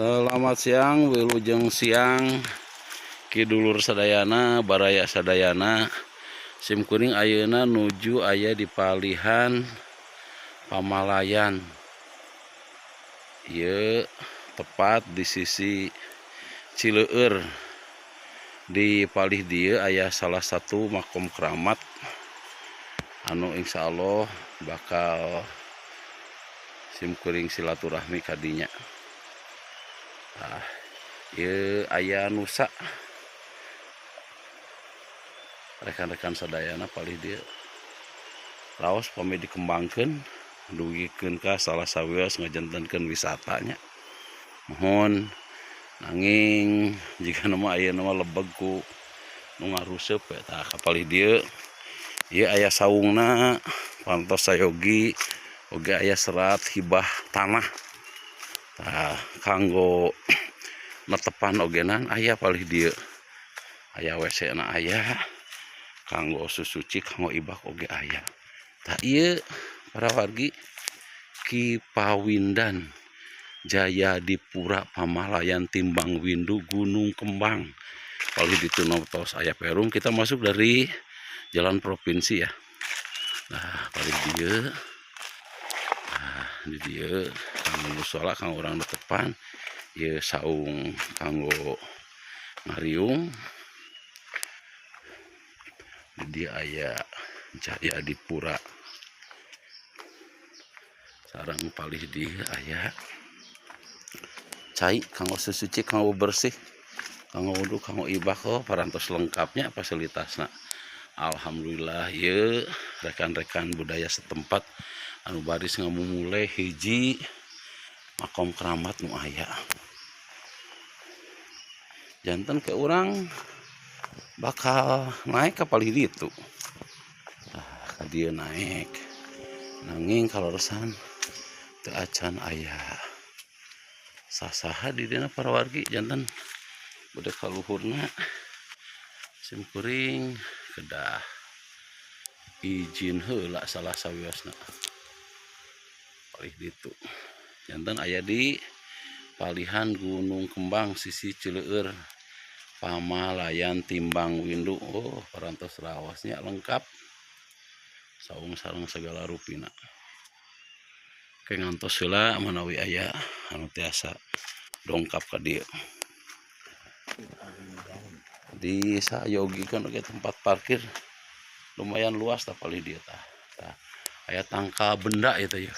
Selamat siang, wilujeng siang, Ki dulur sadayana, baraya sadayana. Sim kuring ayeuna nuju aya di palihan Pamalayan. Ieu tepat di sisi Cileueur. Di palih dieu aya salah satu makom keramat anu insya Allah bakal sim kuring silaturahmi kadinya. Ah, ieu aya nusa rekan-rekan sadayana. Palih dieu raos pami dikembangkeun dugikeun ka salah sawios ngajantenkeun wisatanya. Mohon, nanging jika nama ayeuna mah lebeg ku nu ngaruseup eta. Ka palih dieu ieu aya saungna, pantos sayogi oge aya serat hibah tanah. Tah, kanggo netepan ogenan aya palih dieu, aya WC na, aya kanggo susuci, kanggo ibak oge aya. Tah, ieu para wargi, Ki Pawindan Jayadipura Pamalayan Timbang Windu Gunung Kembang. Palih ditu tos aya perum. Kita masuk dari jalan provinsi ya. Nah, palih dieu, nah, di dieu kanggo musola, kanggo urang netepan. Ieu saung kanggo ngariung. Di dieu aya Jayadipura sareng palih dieu aya cai kanggo sesuci, kanggo bersih, kanggo wudu, kanggo ibak. Oh, parantos lengkapnya fasilitasna, alhamdulillah. Ieu rekan-rekan budaya setempat anu baris ngamumule hiji makom keramat nu aya. Janten ke urang bakal naik ke palih ditu. Ah, ka dieu naik, nanging kaleresan teu acan aya sasaha di dieu para wargi. Janten bade kaluhurna sim kuring kedah izin heula salah sawiosna. Palih ditu janten aya di palihan Gunung Kembang, sisi Cileueur, Pamalayan Timbang Windu. Oh, parantos raosnya lengkap saung sareng segala rupina. Oke, ngantos heula, manawi aya anu tiasa dongkap ka dieu. Di sayogi kan oge tempat parkir lumayan luas. Tah, palih dieu, tah, tah aya tangkal benda itu ya.